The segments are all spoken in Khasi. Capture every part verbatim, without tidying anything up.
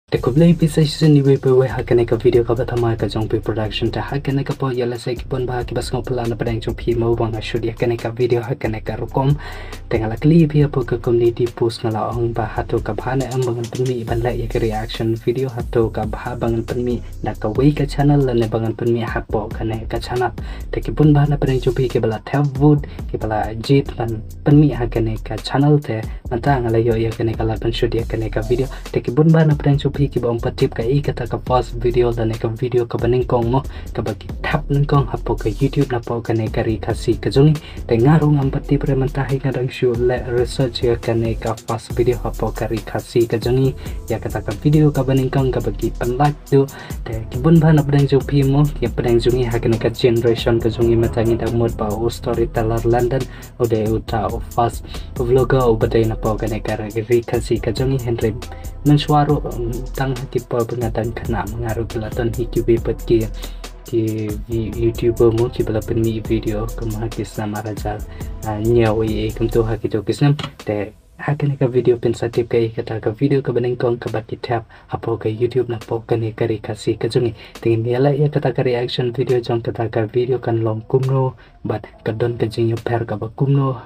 Te khublei phi sa shisien iwei pa iwei ha kane ka video kaba thymmai ka jong Phi Production. Te ha kane ka por ïa lehse ki bun bah kiba sngewphylla na pdeng jong phi mo ba nga shoot ïa kane ka video ha kane ka rukom. Te nga la kylli phi hapoh ka community post, nga la ong ba hato ka bha ne em ba ngan pynmih ban leh ïa ka reaction video, hato ka bha ba ngan pynmih da kawei ka channel lane ba ngan pynmih hapoh kane ka channel. Te ki bun bah na pdeng jong phi kiba la thep vote, kiba la jied ban pynmih ha kane ka channel, te mynta nga la ïoh ïa kane ka lad ban shoot ïa kane ka video. Te ki bun bah na pdeng jong phi kiba ym pat tip kaei kata ka first video lane ka video kaba nyngkong mo, kaba ki thep nyngkong hapoh ka YouTube napoh kane ka Ri Khasi ka jong ngi. Te nga ruh ngam pat tip re, mynta hi nga dang shu leh research ïa kane ka first video hapoh ka Ri Khasi ka jong ngi, ïa kata ka video kaba nyngkong kaba ki pynlait duh. Te ki bun bah na pdeng jong phi mo, ki pdeng jong ngi ha kane ka generation ka jong ngi mynta ngi dang mut ba u storyteller London u dei uta u first vlogger uba dei napoh kane ka Ri Khasi ka jong ngi. Hynrei mynshuwa ruh, um, tang ha ki por ba nga dang khynnah nga ruh ki la don hi kiwei pat ki, ki vi-, YouTuber mo kiba la pynmih video kum ha ki snem ar hajar, ah, hynñiew ei ei kumto ha kito ki snem. Te ha kane ka video phin sa tip kaei kata ka video kaba nyngkong kaba ki thep hapoh ka YouTube napoh kane ka Ri Khasi ka jong ngi. Te ngin ïa leh ïa kata ka reaction video jong kata ka video kan long kumno bad ka don ka jingïapher kaba kumno,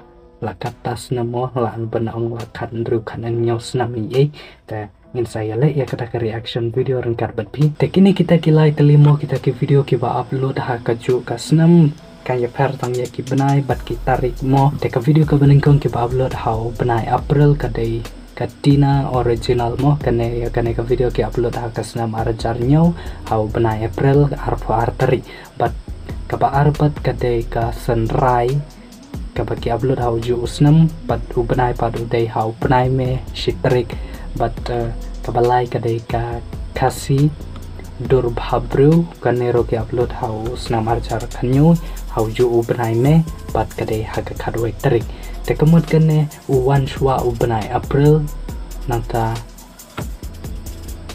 la katto snem mo, la, ban ong la khathynriew khathynñiew snem ei ei. Te ngin sa ïa leh ïa kata ka reaction video ryngkat bad phi. Te kine kita ki lai tylli mo kita ki video kiba upload ha kajuh ka snem, ka ïapher tang ïa ki bnai bad ki tarik mo. Te ka video kaba nyngkong kiba upload ha u bnai April ka dei ka Tina Original mo, kane, ïa kane ka video ki upload ha ka snem ar hajar hynñiew ha u bnai April arphew ar tarik. Bad kaba ar pat ka dei ka Synrai, kaba ki upload ha ujuh u snem, bad u bnai pat u dei ha u bnai May shi tarik, bad, eh, kaba lai ka dei ka Khasi Dur Bhabriew, kane ruh ki upload ha u snem ar hajar khathynñiew ha ujuh u bnai May, bad ka dei ha ka khatwei tarik. Te ka mut kane u wan shuwa u bnai April, nangta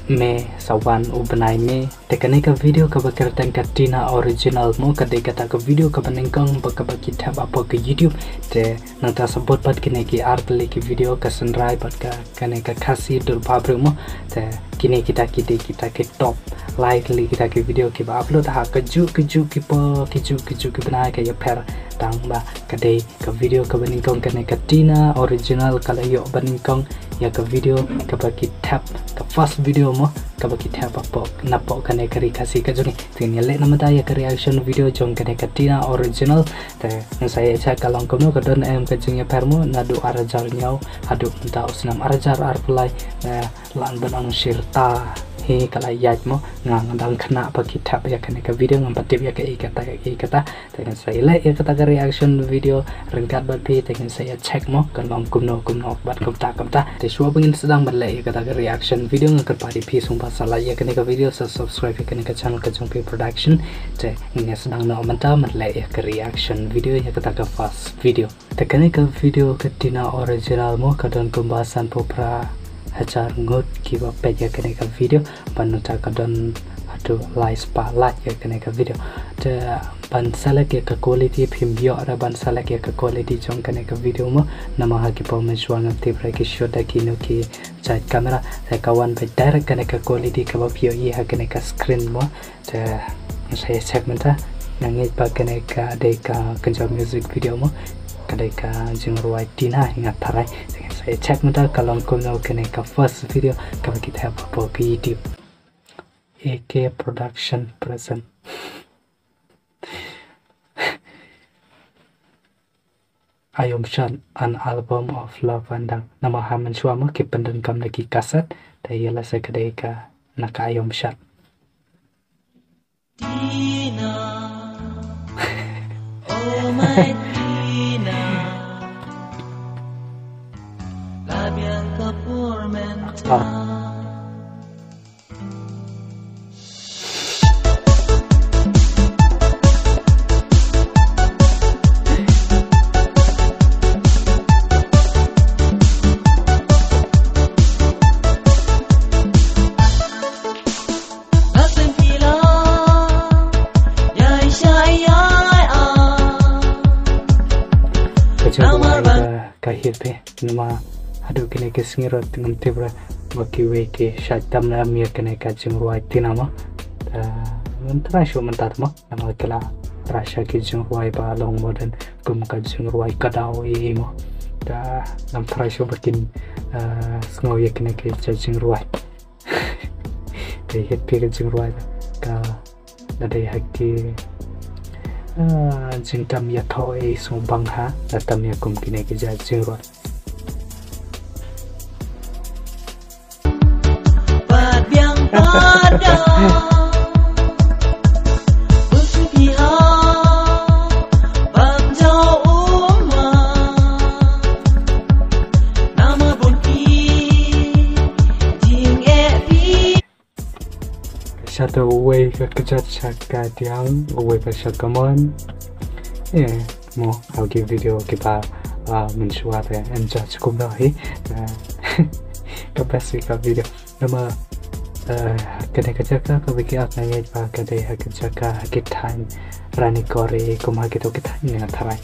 May, sa wan u bnai May. Te kane ka video kaba kyrteng ka Tina Original mo, ka dei kata ka video kaba nyngkong ba kaba ki thep hapoh ka YouTube. Te nangta sa bud pat kine ki ar tylli ki video, ka Synrai bad ka, kane ka Khasi Dur Bhabriew mo. Te kine kita ki dei kita ki top lai tylli kita ki video kiba upload ha kajuh kajuh ki por, kajuh kajuh ki bnai, ka ïapher tang ba ka dei ka video kaba nyngkong kane ka Tina Original ka la ïoh ba nyngkong ïa ka video kaba ki thep, ka first video mo kaba ki thep hapoh, napoh kane ka Ri Khasi ka jong ngi. Te ngin ïa leh na mynta ïa ka reaction video jong kane ka Tina Original. Te ngin sa ïa check ka long kumno, ka don em ka jingïapher mo naduh ar hajar hynñiew haduh mynta u snem ar hajar arphew lai, eh, lah ban ong shi rta hi ka la ïaid mo, nga, nga dang khynnah ba ki thep ïa kane ka video, ngam pat tip ïa kaei kata, kaei kata. Te ngin sa ïa leh ïa kata ka reaction video ryngkat bad phi, te ngin sa ïa check mo kan long kumno kumno bad kumta kumta. Te shuwa ba ngin sdang ban leh ïa kata ka reaction video, nga kyrpad ïa phi sngewbha sa like ïa kane ka video, sa subscribe ïa kane ka channel ka jong Phi Production. Te ngin ïa sdang noh mynta ban leh ïa ka reaction video ïa kata ka first video. Te kane ka video ka Tina Original mo, ka don kumba sanphew phra hajar ngut kiba peit ïa kane ka video, bad nangta ka don haduh lai spah like ïa kane ka video. Te ban select ïa ka quality, phim ïoh re ban select ïa ka quality jong kane ka video mo, namar ha ki por mynshuwa ngam tip re ki shoot da kino ki jait camera, te ka wan beit direct kane ka quality kaba phi ïohi ha kane ka screen mo. Te ngin sa ïa check mynta, nga ngeit ba kane ka dei ka kynja music video mo, ka dei ka jingrwai Tina, nga tharai. Te ngin sa ïa check mynta ka long kumno kane ka first video kaba ki thep hapoh ka YouTube. A K Production present. Aiom Shat, an album of love and dang. Namar ha mynshuwa mo ki pyndonkam da ki cassette, te ïa lehse ka dei ka na ka Aiom Shat. Tina, oh my Tina, la biang ka por mynta. Ah. Ka jingruwai ka, ka hit phi, namar haduh kine ki sngi ruh ngam tip re ba kiwei ki shait tam na ïa kane ka jingrwai tina mo. Te ngam trai shuh mynta mo. Namar ki la trai sha ki jingrwai ba long modern kum ka jingrwai ka daw ïa i mo. Te ngam trai shuh ba kin, eh, sngew ïa kane ka jingrwai. Te ïa phi ka jingrwai ka la dei ha ki, ah, jingtam ïathoh ïa i sngewbang ha la tam ïa kum kine ki jait jingrwai. Sha da uwei ka kjat sha ka diang, uwei ka sha ka mon. Eh, mo, ha ki video kiba, ah, mynshuwa te em judge kumno hi. Ah, ka best hi ka video. Namar, eh, kane ka jaka kaba ki ap nga ngeit ba ka dei ha ka jaka ha ki thaiñ Ranikor kum ha kito ki thaiñ nga tharai.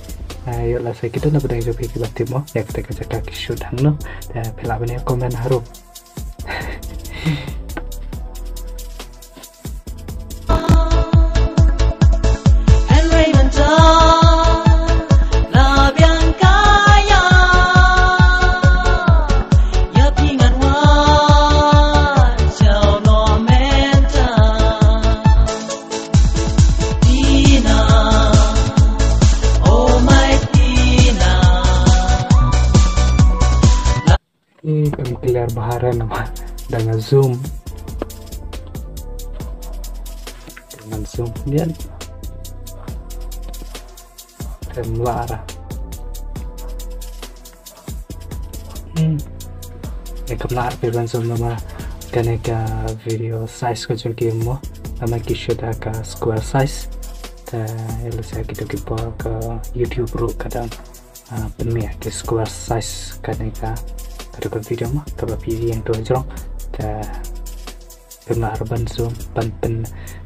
Eh, ïoh lehse kito na pdeng jong phi kiba tip mo ïa kata ka jaka ki shoot hangno. Te phi lah ban ïa comment harum. Eh, kam clear bha re namar da nga zoom. Ngan zoom ïa. Kam lah re. Hmm. Eh, kam lah re ban zoom namar kane ka video size ka jong ki mo. Namar ki shoot ha ka square size. Te ïa lehse kito ki por ka YouTube ruh ka dang ah, pynmih ki square size kane ka, ka dei ka video mo kaba phi ïeng tu hajrong. Te phim lah ruh ban zoom ban pyn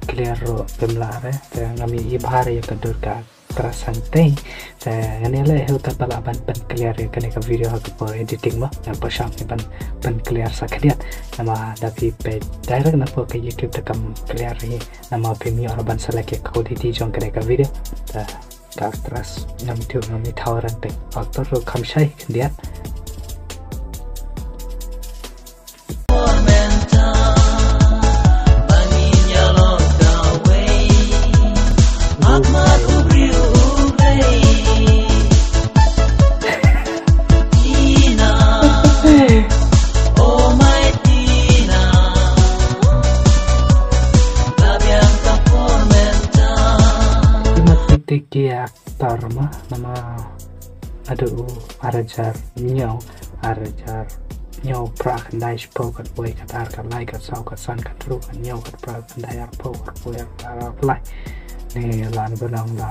clear ruh phim lah re. Te ngam ïohi bha re ïa ka dur ka actress hangtei. Te ngan ïa leh helter ba lah ban pyn clear ïa kane ka video ha ka por editing mo. Ngan pyrshang ban pyn clear sa khyndiat. Namar da phi peit direct na por ka YouTube te kam clear hi. Namar phim ïoh ruh ban select ïa ka quality jong kane ka video. Te ka actress ngam tip, ngam i thaw ran te actor ruh kham shai khyndiat. Ïa ki actor ma, namar haduh u ar hajar hynñiew, ar hajar hynñiew, phra, khyndai, shiphew, khatwei, khatar, khatlai, khatsaw, khatsan, khathynriew, khathynñiew, khatphra, khatkhyndai, arphew, arphew wei, arphew lai. Ne la ban ong la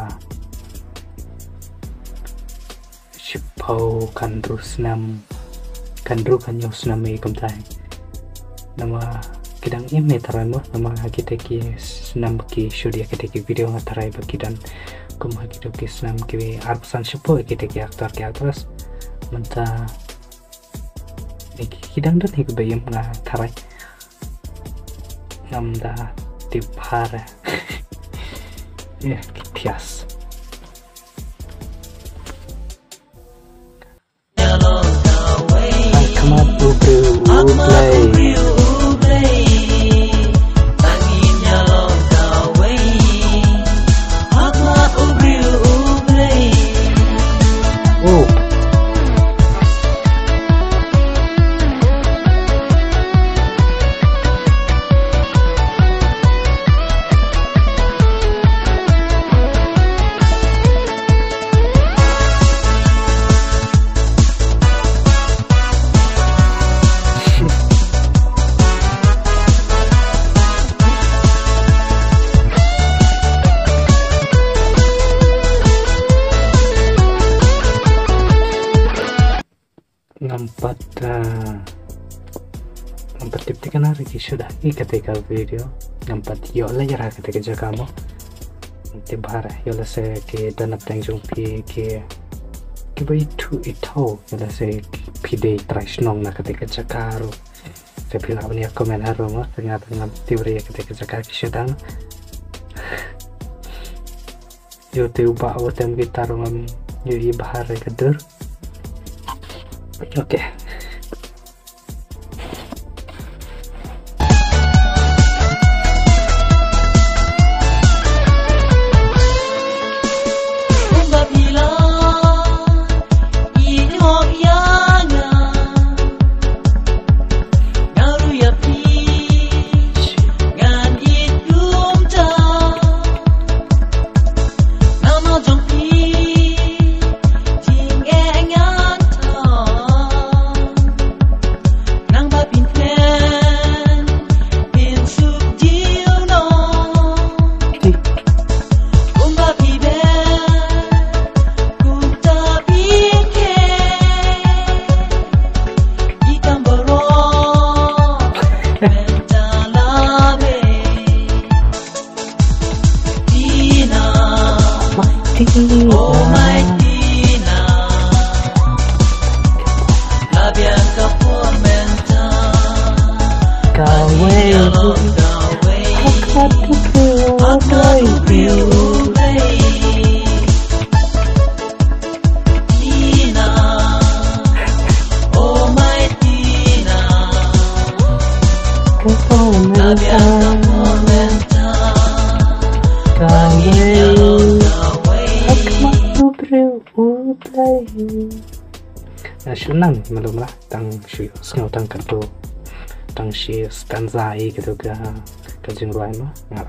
shiphew, khathynriew snem, khathynriew, khathynñiew snem ïa kumta. Namar ki dang im ïa tharai mo, namar ha kita ki snem ki shoot ïa kita ki video nga tharai ba ki dang kum ha kita ki snem ki arphew san shiphew ïa kita ki actor ki actress. Mynta ïa ki, ki dang don hi kiba im nga tharai. Ngam da tip bha re. Ïa ki thias. Ahmad Ubri Ublei. Oh. Ngam pat, ah, ngam pat tip thikna re ki shoot ha kata ka video. Ngam pat ïoh leit ïa kata ka jaka mo. Te bha re, ïoh lehse ki don na pdeng jong phi ki, kiba ithuh ithaw, ïoh lehse phi dei trai shnong na kata ka jaka ruh. Te phi lah ban ïa comment harum, te nga te ngam tip re ïa kata ka jaka ki shadang. Ïoh te u bah u tem guitar ngam ïohi bha re ka dur. Okay. Nga shu nang malu mala tang shu sngew tang katto tang shi stanza i katto ka ka jingrwai ma nga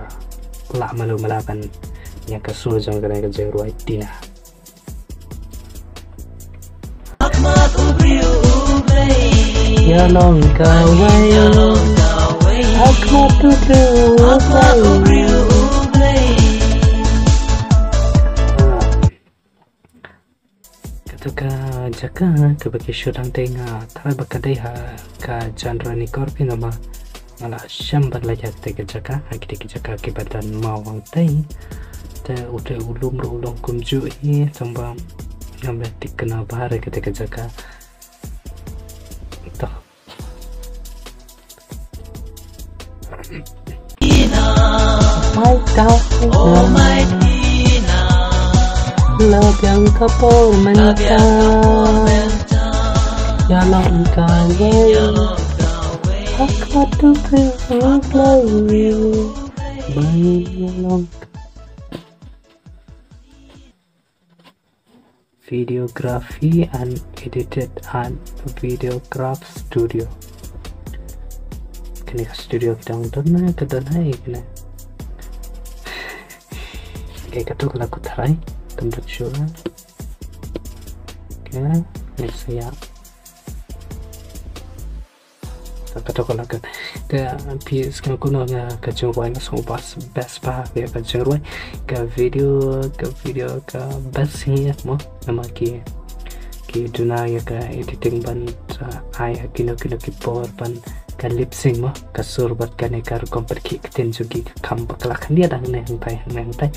lah malu mala ban ïa ka sur jong ka jingrwai Tina. Ïa long kawei. Ak ma tu tu. Kato ka jaka kaba ki shu dang tei nga tharai ba ka dei ha ka genre ni kor phi namar nga la shem ban leit ha kata ka jaka ha kata ka jaka kiba don mawang tei. Te u te u lum ruh u long kumjuh hi tang ba ngam leh thikna bha re kata ka jaka. Toh. Mai ta. Oh mai Tina. La biang ka por menta. Ïa long kawei. Hak atu ke love you. Bai ïa long. Videography and edited at Videograph Studio. Kane ka studio kita ong don na ka don hai kane. Okay, kato ka la kut tharai kam dut shu. Okay, next ya. Kato ka la ka te phi sngewkhuh noh ïa ka jingrwai nga sngewbha best bha ïa ka jingrwai ka video ka video ka best hi mo namar ki ki duna ïa ka editing ban ai ha kino kino ki por ban ka lip sync mo ka sur bad kane ka rukom pat ki ktien jong ki ka kham bakla khyndiat hangne hangtai hangne hangtai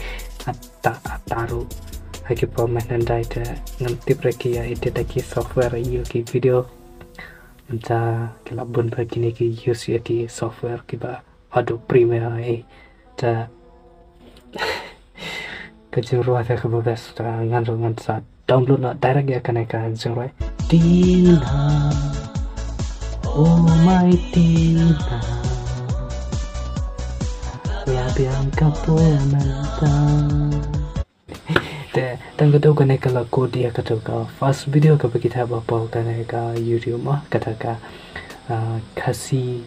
ata ata ruh ha ki por mynhyndai te ngam tip re ki ïa edit da ki software ïa ki video. Mynta ki la bun bha kine ki use ïa ki software kiba haduh Premiere eh. Te ka jingrwai te kaba best te ngan ruh ngan sa download noh direct ïa kane ka jingrwai. Tina. Oh mai Tina. La biang ka por mynta. Te tang kato kane ka la kut ïa kato ka first video kaba kita ba pol kane ka YouTube ma kata ka Khasi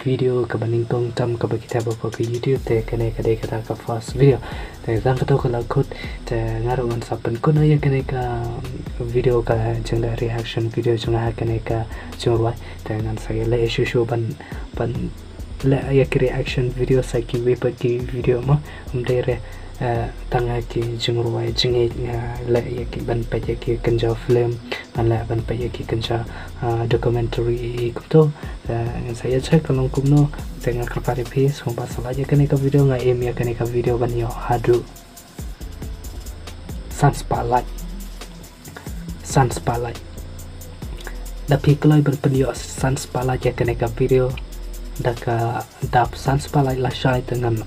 video kaba nyngkong tam kaba kita ba pol ka YouTube te kane ka dei kata ka first video. Te tang kato ka la kut te nga ruh ngan sa pynkut noh ïa kane ka video ka jong ka reaction video jong nga ha kane ka jingrwai te ngan sa ïa leh shuh shuh ban ban leh ïa ki reaction video sa kiwei pat ki video mo. Ym dei re tang ha ki jingrwai jingngeit nga leh ïa ki ban peit ïa ki kynja film ngan leh ban peit ïa ki kynja documentary kumto. Ngan sa ïa check ka long kumno te nga kyrpad ïa phi sngewbha sa like ïa kane ka video nga aim ïa kane ka video ban ïoh haduh san spah like. San spah like. Lada phi kloi ban pynïoh san spah like ïa kane ka video, da ka dap san spah like lashai te ngan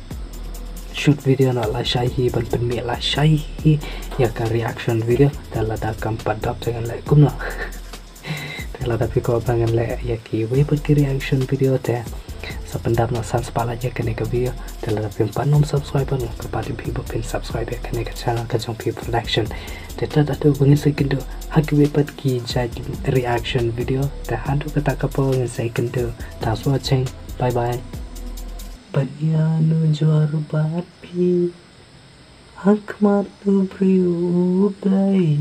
shoot video noh lashai hi ban pynmih lashai hi ïa ka reaction video. Te lada kam pat dap te ngan leh kumno? Te lada phi kwah ba ngan leh ïa kiwei pat ki reaction video te sa pyndap noh san spah like ïa kane ka video. Te lada phim pat nym subscribe noh, kyrpad ïa phi ba phin subscribe ïa kane ka channel ka jong Phi Production. Te tad haduh ba ngin sa ïakynduh ha kiwei pat ki jait reaction video. Te haduh kata ka por ngin sa ïakynduh. Thanks for watching. Bye bye. Ban ïanujor bad phi ha khmat u briew u Blei.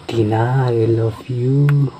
Tina, I love you.